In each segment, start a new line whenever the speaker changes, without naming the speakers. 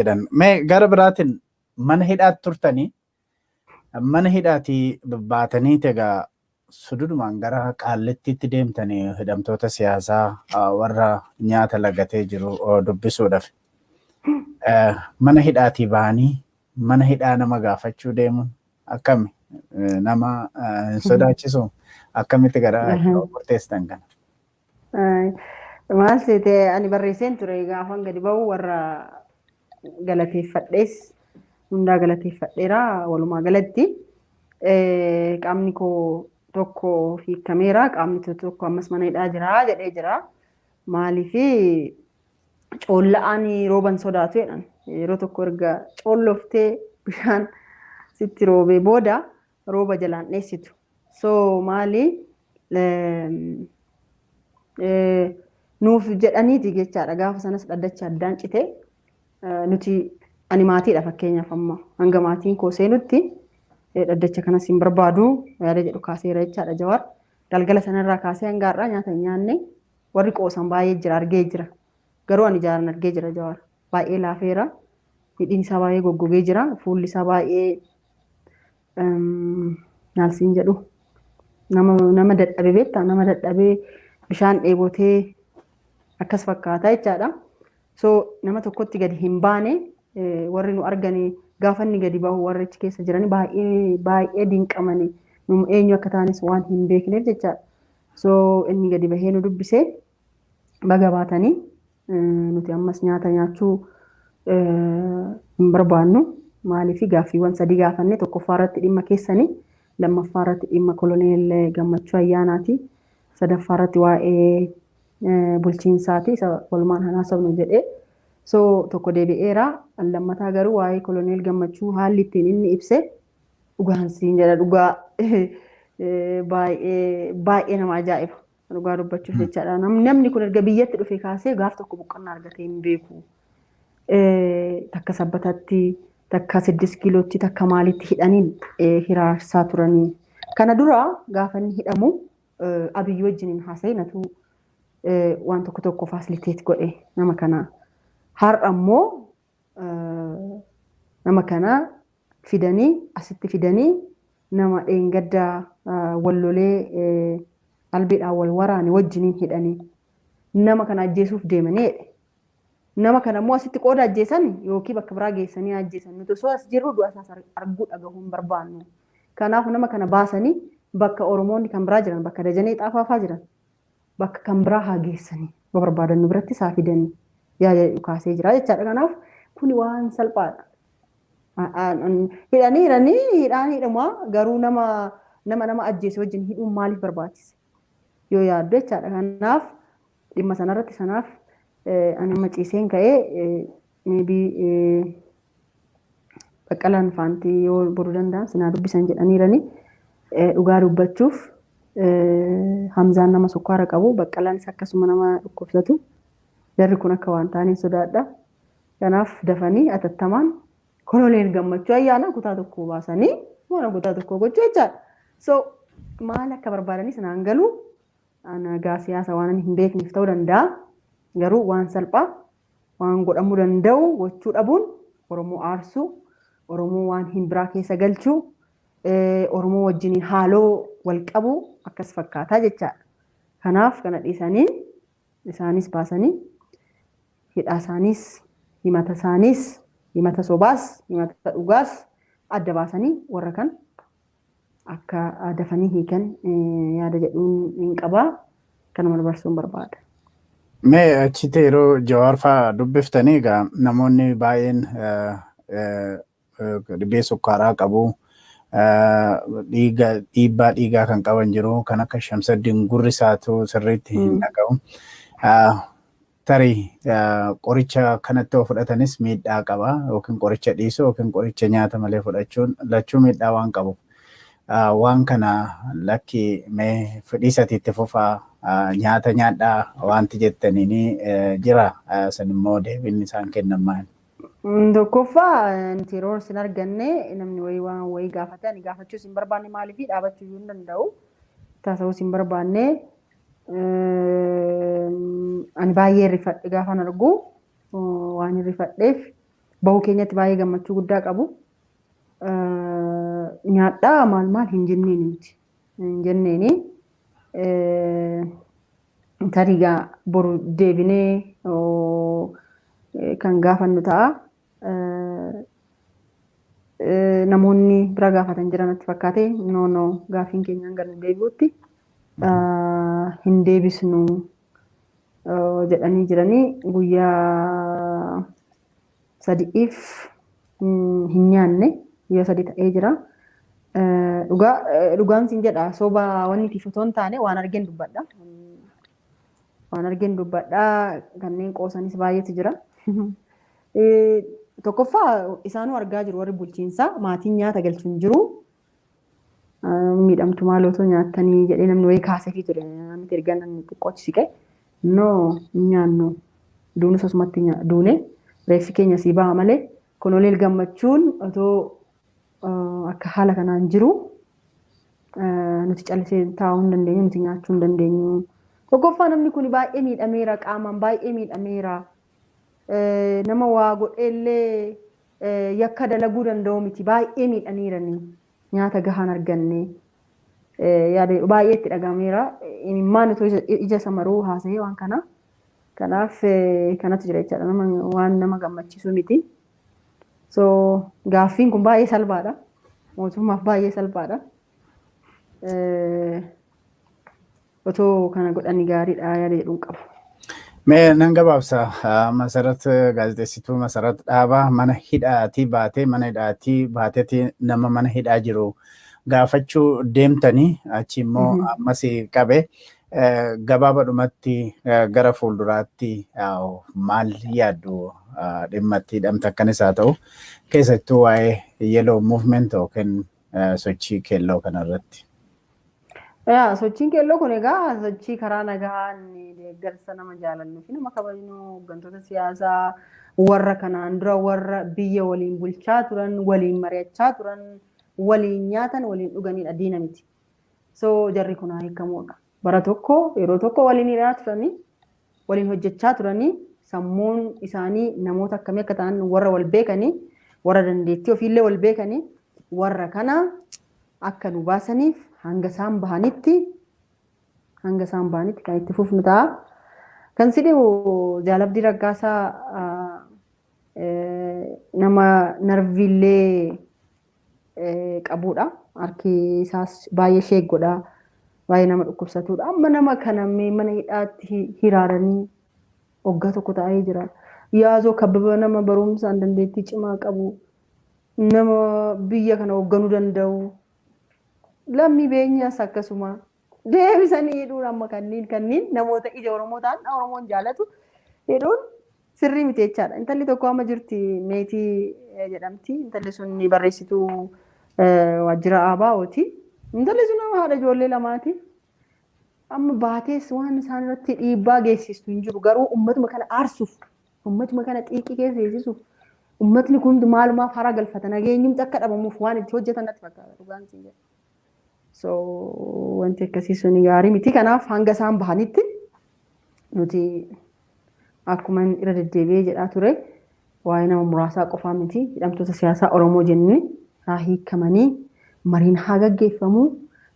Jedhan. Mee gara biraatiin mana hidhaatti turtanii, mana hidhaatii baatanii egaa sududumaan gara Qaallittiitti deemtanii hidhamtoota siyaasaa warra nyaata lagatee jiru dubbisuudhaaf. Mana hidhaatii bahanii mana hidhaa nama gaafachuu deemuun akkami? Nama hin sodaachisu? Akkamitti gara murteessitan kana?
Maal seete, ani barreesseen ture, gaafan gadi ba'u warra galateeffadhees hundaa galateeffadheera. Walumaa galatti qaamni koo tokko hiikameera, qaamni tokko ammas mana hidhaa jira jedhee jira. Maaliifi coolla'aan rooban sodaatu jedhan. Yeroo tokko erga coollooftee bishaan sitti roobee booda rooba jalaan dheessitu. So maali, nuuf jedhaniiti jechaadha. Gaafa sanas dhaddacha addaan cite. Nuti, ani maatiidha fakkeenyaaf, amma hanga maatiin koo seenutti dhaddacha kanas hin barbaadu yaada jedhu kaaseera jechaadha Jawaar. Galgala sanarraa kaasee hanga har'aa nyaata hin nyaanne. Warri qoosan baay'ee jira, argee jira. Garuu ani jaaran argee jira Jawaar. Baay'ee laafeera. Hidhiin isaa baay'ee goggogee jira. Fuulli isaa baay'ee, maal siin jedhu, nama dadhabe beektaa, nama dadhabee bishaan dheebotee akkas fakkaata jechaadha. So nama tokkotti gadi hin baane. Warri nu arganii gaafa inni gadi bahu, warri achi keessa jiranii baay'ee baay'ee dinqamanii, nu eenyu akka taanis waan hin beekneef jechaadha. So inni gadi bahee nu dubbisee, baga baatanii, nuti ammas nyaata nyaachuu hin barbaannu. Maaliif, gaaffiiwwan sadii gaafanne: tokkoffaa irratti dhimma keessanii, lammaffaa irratti dhimma Koloneel Gammachuu Ayyaanaati, sadaffaa irratti waa'ee bulchiinsaati, isa walumaan haasofnu jedhee. So tokko deebi'eera. Lammataa garuu waa'ee Koloneel Gammachuu haalli ittiin inni ibse, dhugaan siin jedha, dhugaa baay'ee baay'ee nama ajaa'iba. Dhugaa dubbachuuf jechaadha. Namni kun erga biyyatti dhufe kaasee gaaf tokko boqonnaa argatee hin beeku. Takka Sabbataatti, takka 6 kiilootti, takka maalitti hidhaniin hiraarsaa turanii. Kana dura gaafa inni hidhamu Abiyyi wajjiniin haasa'e, natu waan tokko tokko facilitate godhe nama kana. Har'a immoo nama kana fidanii, asitti fidanii, nama dheengaddaa wallolee albeedhaan wal waraane wajjiniin hidhanii nama kana ajjeesuuf deemanii jedhe. Nama kana immoo asitti qooda ajjeesan yookiin bakka biraa geessanii ajjeesan, nuti osoo as jirru du'a isaas arguu dhagahuu hin barbaannu. Kanaaf nama kana baasanii bakka Oromoonni kan biraa jiran, bakka Dajanee Xaafaafaa jiran, bakka kan biraa haa geessanii, yoo barbaadan nu biratti isaa fidanii yaada jedhu kaasee jira jechaadha. Kanaaf kuni waan salphaadha. Hidhanii hidhanii hidhaan hidhuma, garuu nama ajjeese wajjin hidhuun maaliif barbaachise yoo yaaddu jechaadha. Kanaaf dhimma sanarratti sanaaf ani amma ciiseen ka'ee, maybe Baqqalaan faantii yoo boruu danda'an sinaa dubbisan jedhaniirani. Dhugaa dubbachuuf Hamzaan nama sukkaara qabu, Baqqalaanis akkasuma nama dhukkubsatu. Jarri kun akka waan ta'aniin sodaadha. Kanaaf dafanii atattamaan Koloneel Gammachuu Ayyaana kutaa tokko baasanii mana kutaa tokko gochuu jechaadha. So maal akka barbaadanis naan galu. Nagaa siyaasa waan hin beekneef ta'uu danda'a. Garuu waan salphaa waan godhamuu danda'u gochuu dhabuun Oromoo aarsuu, Oromoo waan hin biraa keessa galchuu, Oromoo wajjin haaloo wal qabu akkas fakkaataa jechaadha. Kanaaf kana dhiisanii isaanis baasanii hidhaa isaaniis, himata isaaniis, himata sobaas himata dhugaas adda baasanii warra kan akka dafanii hiikan yaada jedhuun hin qabaa. Kanuma dabarsuun barbaada.
Mee achitti yeroo Jawaar fa'aa dubbiftanii egaa namoonni baay'een dhibee sukkaaraa qabu. Dhiiga, dhiibbaa dhiigaa kan qaban jiru, kan akka Shamsaddiin gurri isaatu sirriitti hin dhaga'u. Tarii qoricha kanatti yoo fudhatanis miidhaa qaba, yookiin qoricha dhiisuu yookiin qoricha nyaata malee fudhachuun lachuu miidhaa waan qabu. Waan kana lakki, mee fedhii itti fufaa, nyaata nyaadhaa wanti jettaniini jira. San immoo deebiin isaan kennan maali?
Tokkoffaa, nuti yeroo isin arganne namni wayii waan wayii gaafate, ani gaafachuus hin barbaanne. Maaliif, dhaabachuu iyyuu hin danda'u. Taasisuus hin barbaanne. Ani baay'ee rifadhe gaafan argu. Waan rifadheef Bahuu keenyatti baay'ee gammachuu guddaa qabu. Nyaadhaa maal maal hin jenneeni nuti. Hin jenneeni. Tarii egaa boru deebinee kan gaafannu ta'a. Namoonni bira gaafatan jiran natti fakkaate, no, no, gaaffiin keenya hanga nu deebi'utti hin deebisnu jedhanii jiranii. Guyyaa 3f hin nyaanne, guyyaa 3 ta'ee jira. Dhugaa dhugaan siin jedha, soba wanni tiif otoo hin taane waan argeen dubbadha. Waan argeen dubbadha, kanneen qoosanis baay'eetu jira. Tokkoffaa isaanuu argaa jiru warri bulchiinsaa, maatiin nyaata galchu hin jiru. Miidhamtu maaloo otoo nyaattanii jedhee namni wayii kaaseefii ture, namni erga namni xiqqoo achi siqe. No, hin nyaannu, duunus asumatti duune reeffi keenya sii baha malee Koloneel Gammachuun otoo akka haala kanaan jiru nuti callisee taa'uu hin dandeenyu, nuti nyaachuu hin dandeenyu. Tokkoffaa namni kun baay'ee miidhameera, qaamaan baay'ee miidhameera. Nama waa godheellee yakka dalaguu danda'u miti, baay'ee miidhaniirani, nyaata gahaan arganne. Yaada baay'ee itti dhagahameera. Imimmaan otoo ija isa maruu haasa'ee waan kana. Kanaaf kanatu jira jechaadha. Nama waan nama gammachiisu miti. So gaaffiin kun baay'ee salphaadha. Mootummaaf baay'ee salphaadha. Otoo kana godhanii gaariidha yaada jedhuun qabu.
Mee nan gabaabsa. Masarat, gaazexeessituu Masarat Dhaabaa, mana hidhaatii baatee, mana hidhaatii baateeti nama mana hidhaa jiru gaafachuu deemtanii achi immoo ammas qabe. Gabaabadhumatti gara fuulduraatti maal yaaddu dhimma itti hidhamte akkanis haa ta'u, keessattuu waa'ee yellow movement yookiin sochii keelloo kanarratti?
Yaa, sochiin keelloo kun egaa sochii karaa nagaan deeggarsa nama jaalannuu fi nama kabajnu, hooggantoota siyaasaa warra kanaan dura warra biyya waliin bulchaa turan, waliin mari'achaa turan, waliin nyaatan, waliin dhuganidha, diina miti. So jarri kun haa hiikamuudha. Bara tokko yeroo tokko waliin hidhaa turanii, waliin hojjechaa turanii, sammuun isaanii namoota akkamii akka ta'an warra wal beekanii, warra dandeettii ofiillee wal beekanii, warra kana akka nu baasaniif hanga isaan bahanitti kan itti fufnu ta'a. Kan si dhibu Jaalabdii Raggaasaa nama narviillee qabudha. Harki isaas baay'ee sheeggodha. Baay'ee nama dhukkubsatudha. Amma nama kana mana hidhaatti hiraaranii waggaa tokko taa'ee jira. Yaazoo Kabbaba nama barumsaan dandeettii cimaa qabu, nama biyya kana hoogganuu danda'u. Lammii Beenyaas akkasuma deebisanii hidhuun, amma kanneen namoota ija Oromoo ta'an, Oromoon jaalatu hidhuun sirrii miti jechaadha. Intalli tokko amma jirti, Meetii jedhamti. Intalli sun barreessituu waajjira ABO'ti. Intalli sun amma haadha ijoollee lamaati. Amma baatees waan isaan irratti dhiibbaa geessistu hin jiru. Garuu uummatuma kana aarsuuf, uummatuma kana xiiqii keessa geessisuuf, uummatni kun maalumaaf hara galfata, nageenyumti akka dhabamuuf waan itti hojjetan natti fakkaata, dhugaan siin jedha. So wanti akkasii sun gaarii miti. Kanaaf hanga isaan bahanitti nuti akkuma irra deddeebi'ee jedhaa ture, waa'ee nama muraasaa qofaa miti, hidhamtoota siyaasaa Oromoo jennee haa hiikamanii, mariin haa gaggeeffamuu,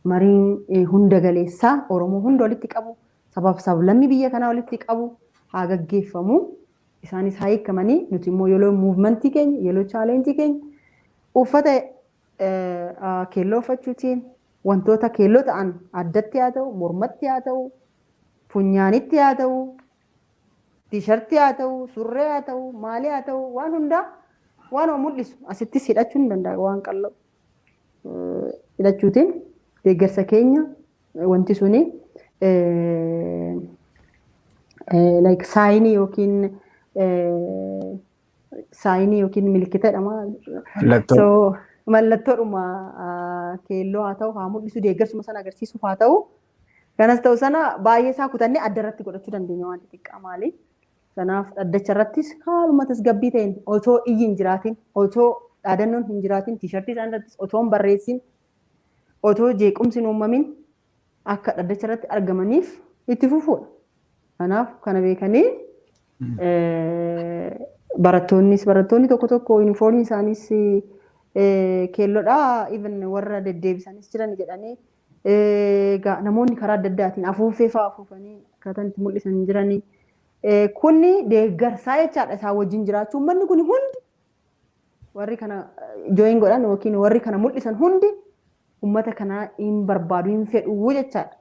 mariin hunda galeessaa Oromoo hunda walitti qabu, sabaaf sablammii biyya kanaa walitti qabu haa gaggeeffamu. Isaanis haa hiikamanii, nuti immoo yeroo movementii keenya, yeroo challengeii keenya uffata keelloo uffachuutiin, wantoota keelloo ta'an addatti haa ta'u, mormatti haa ta'u, funyaanitti haa ta'u, T-shirtii haa ta'u, surree haa ta'u, maalii haa ta'u, waan hundaa waanuma mul'isu asittis hidhachuu ni danda'a, waan qal'oo hidhachuutiin deeggarsa keenya, wanti suni like signii yookiin signii yookiin milikita jedhama.
Mallattoo.
Mallattoodhuma keelloo haa ta'u, haa mul'isu, deeggarsuma sana agarsiisuuf haa ta'u. Kanas ta'u sana baay'ee isaa kutannee adda irratti godhachuu dandeenya, waan xixiqqaa maali. Kanaaf dhaddacha irrattis haaluma tasgabbii ta'een, otoo iyyi hin jiraatin, otoo dhaadannoon hin jiraatin, T-shirtii isaan irrattis otoo hin barreessin, otoo jeequmsi hin uumamin akka dhaddacha irratti argamaniif itti fufuudha. Kanaaf kana beekanii Barattoonnis barattoonni tokko tokko yuunifoormii isaaniis keelloodha. Even warra deddeebisanis jiran jedhanii namoonni karaa adda addaatiin afuuffee fa'aa afuufanii akkaataan itti mul'isan jiranii. Kunni deeggarsaa jechaadha isaan wajjin jiraachuu. Uummanni kun hundi warri kana join godhan yookiin warri kana mul'isan hundi uummata kana hin barbaadu, hin fedhu jechaadha.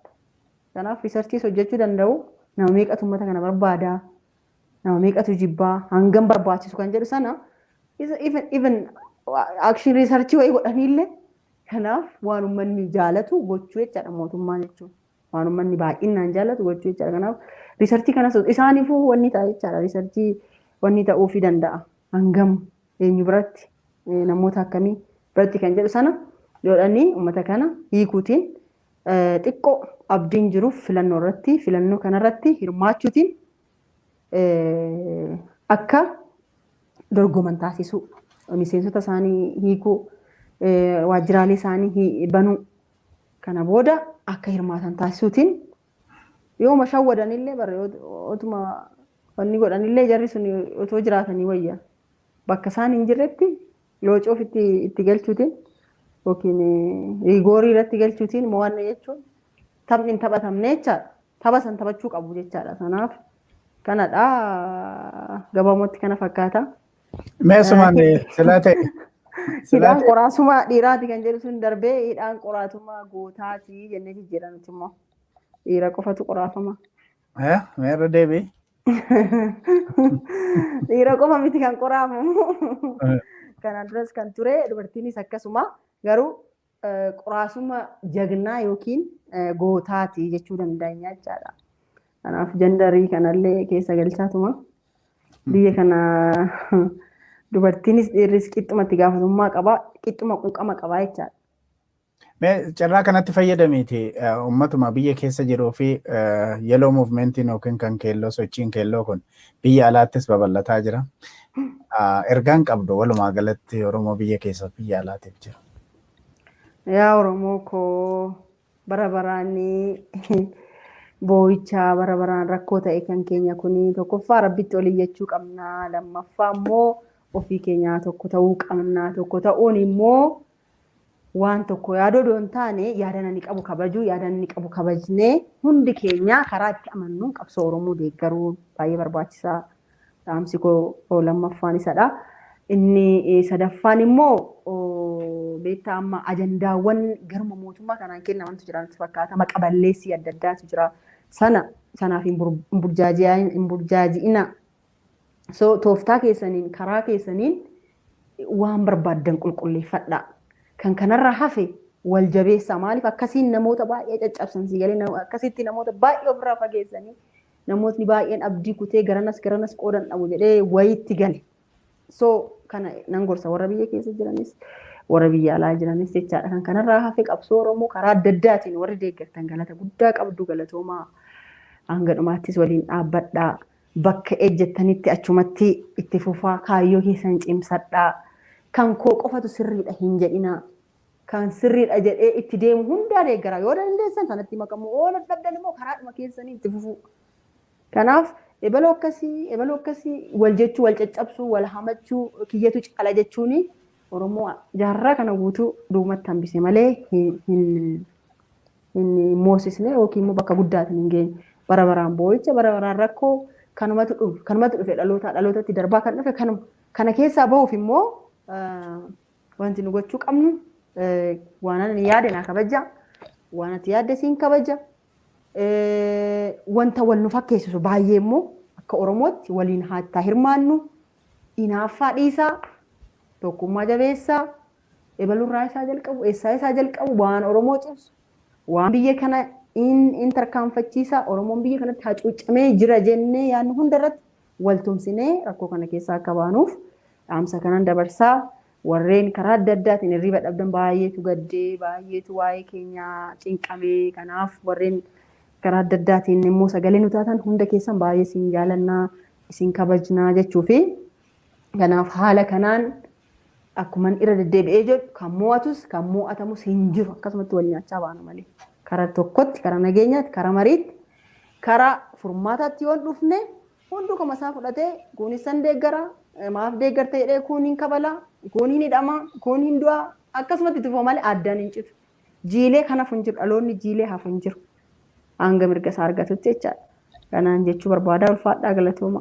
Kanaaf researchiis hojjechuu danda'u. Nama meeqatu uummata kana barbaada, nama meeqatu jibbaa, hangam barbaachisu kan jedhu sana even action researchii wayii godhaniillee. Kanaaf waan uummanni jaalatu gochuu jechaadha mootummaa jechuun. Waan uummanni baay'inaan jaalatu gochuu jechaadha. Kanaaf researchii kanas isaaniifuu wanni ta'a jechaadha. Researchii wanni ta'uufii danda'a. Hangam eenyu biratti, namoota akkamii biratti kan jedhu sana godhanii uummata kana hiikuutiin xiqqoo abdiin jiruuf filannoo irratti, filannoo kanarratti hirmaachuutiin akka dorgoman taasisuu, miseensota isaanii hiikuu, waajjiraalee isaanii banuu, kana booda akka hirmaatan taasisuutiin yooma shawwadanillee bara otuma wanni godhanillee jarri sun otoo jiraatanii wayya. Bakka isaan hin jirretti loocoo ofitti itti galchuutiin yookiin rigoorii irratti galchuutiin mo'anne jechuun taphni hin taphatamne jechaadha. Tapha san taphachuu qabu jechaadha. Kanaaf kanadha, gabaabumatti kana fakkaata.
Meesumaan silaa ta'e.
Hidhaan qoraasuma dhiiraati kan jedhu sun darbee hidhaan qoraatuma gootaati jennee jijjiirra nuti immoo. Dhiira qofatu qoraafama.
Meerra deebii.
Dhiira qofa miti kan qoraafamu. Kanaan duras kan ture dubartiinis akkasuma, garuu qoraasuma jagnaa yookiin gootaati jechuu dandeenya jechaadha. Kanaaf genderii kanallee keessa galchaatuma. Biyya kana dubartiinis dhiirris qixxumatti gaafatamummaa qaba, qixxuma quuqama qaba jechaadha.
Mee carraa kanatti fayyadamiiti uummatuma biyya keessa jiruu fi yellow movementiin yookiin kan keelloo, sochiin keelloo kun biyya alaattis babal'ataa jira. Ergaan qabdu walumaa galatti Oromoo biyya keessa biyya alaatiif jiru.
Yaa Oromoo koo, bara baraanii boo'ichaa, bara baraan rakkoo ta'e kan keenya kuni, tokkoffaa Rabbitti ol iyyachuu qabna, lammaffaa immoo ofii keenyaa tokko ta'uu qabna. Tokko ta'uun immoo waan tokko yaadoo odoo hin taane yaada namni qabu kabajuu, yaada namni qabu kabajnee hundi keenya karaa itti amannu qabsoo Oromoo deeggaruu baay'ee barbaachisaa. Dhaamsi koo lammaffaan isadha. Inni sadaffaan immoo, beektaa, amma ajandaawwan garuma mootummaa kanaan kennamantu jira natti fakkaata. Maqa balleessii adda addaatu jira. Sana sanaaf hin burjaaji'ina. So tooftaa keessaniin, karaa keessaniin waan barbaaddan qulqulleeffadha. Kan kanarra hafe wal jabeessaa. Maaliif akkasiin namoota baay'ee caccabsan si galee, akkasitti namoota baay'ee ofirraa fageessanii namootni baay'een abdii kutee garanas garanas qoodan dhabu jedhee wayitti gale. So kana nan gorsa warra biyya keessa jiranis warra biyya alaa jiranis jechaadha. Kan kanarraa hafe qabsoo Oromoo karaa adda addaatiin warri deeggartan galata guddaa qabdu, galatoomaa, hanga dhumaattis waliin dhaabbadhaa. Bakka ejjettanitti achumatti itti fufaa, kaayyoo keessan cimsadhaa. Kan koo qofatu sirriidha hin jedhinaa. Kan sirriidha jedhee itti deemu hundaa deeggara. Yoo dandeessan sanatti makamu, yoo dadhabdan immoo karaadhuma keessanii itti fufuu. Kanaaf ebaloo akkasii, ebaloo akkasii wal jechuu, wal caccabsuu, wal hamachuu, kiyyatu caala jechuuni Oromoo jaarraa kana guutuu duumatti hambise malee hin moosisne yookiin immoo bakka guddaatiin hin geenye. Bara baraan boo'icha, bara baraan rakkoo kanumatu dhufe, kanumatu dhufe, dhalootaa dhalootatti darbaa kan dhufe kanuma. Kana keessaa bahuuf immoo wanti nu gochuu qabnu, waan ani yaade naa kabaja, waan ati yaadde siin kabaja. Wanta wal nu fakkeessisu baay'ee immoo akka Oromootti waliin haa hirmaannu, hinaaffaa dhiisaa, tokkummaa jabeessaa, ebalurraa isaa jalqabu, eessaa isaa jalqabu, waan Oromoo cimsu, waan biyya kana in tarkaanfachiisa, Oromoon biyya kanatti hacuuccamee jira jennee yaadnu hunda irratti wal tumsinee rakkoo kana keessaa akka baanuuf dhaamsa kanan dabarsaa. Warreen karaa adda addaatiin hirriba dhabdan, baay'eetu gaddee, baay'eetu waa'ee keenyaa cinqamee, kanaaf warreen karaa adda addaatiin immoo sagalee nu taatan hunda keessan baay'ee isin jaalannaa, isin kabajnaa jechuu fi kanaaf haala kanaan akkuma irra deddeebi'ee jedhu, kan mo'atus kan mo'atamus hin jiru, akkasumatti wal nyaachaa baana malee. Karaa tokkotti, karaa nageenyaatti, karaa mariitti, karaa furmaataatti yoo dhufne hunduu kama isaa fudhatee kunis san deeggara. Maaf deeggarta jedhee kuun hin kabalaa, kuun hin hidhamaa, kuun hin du'aa, akkasumatti itti fufa malee addaan hin citu. Jiilee kan hafu hin jiru, dhaloonni jiilee hafu hin jiru. Hanga mirga isaa argatutti jechaadha. Kanaan jechuu barbaada, ulfaadhaa, galatooma.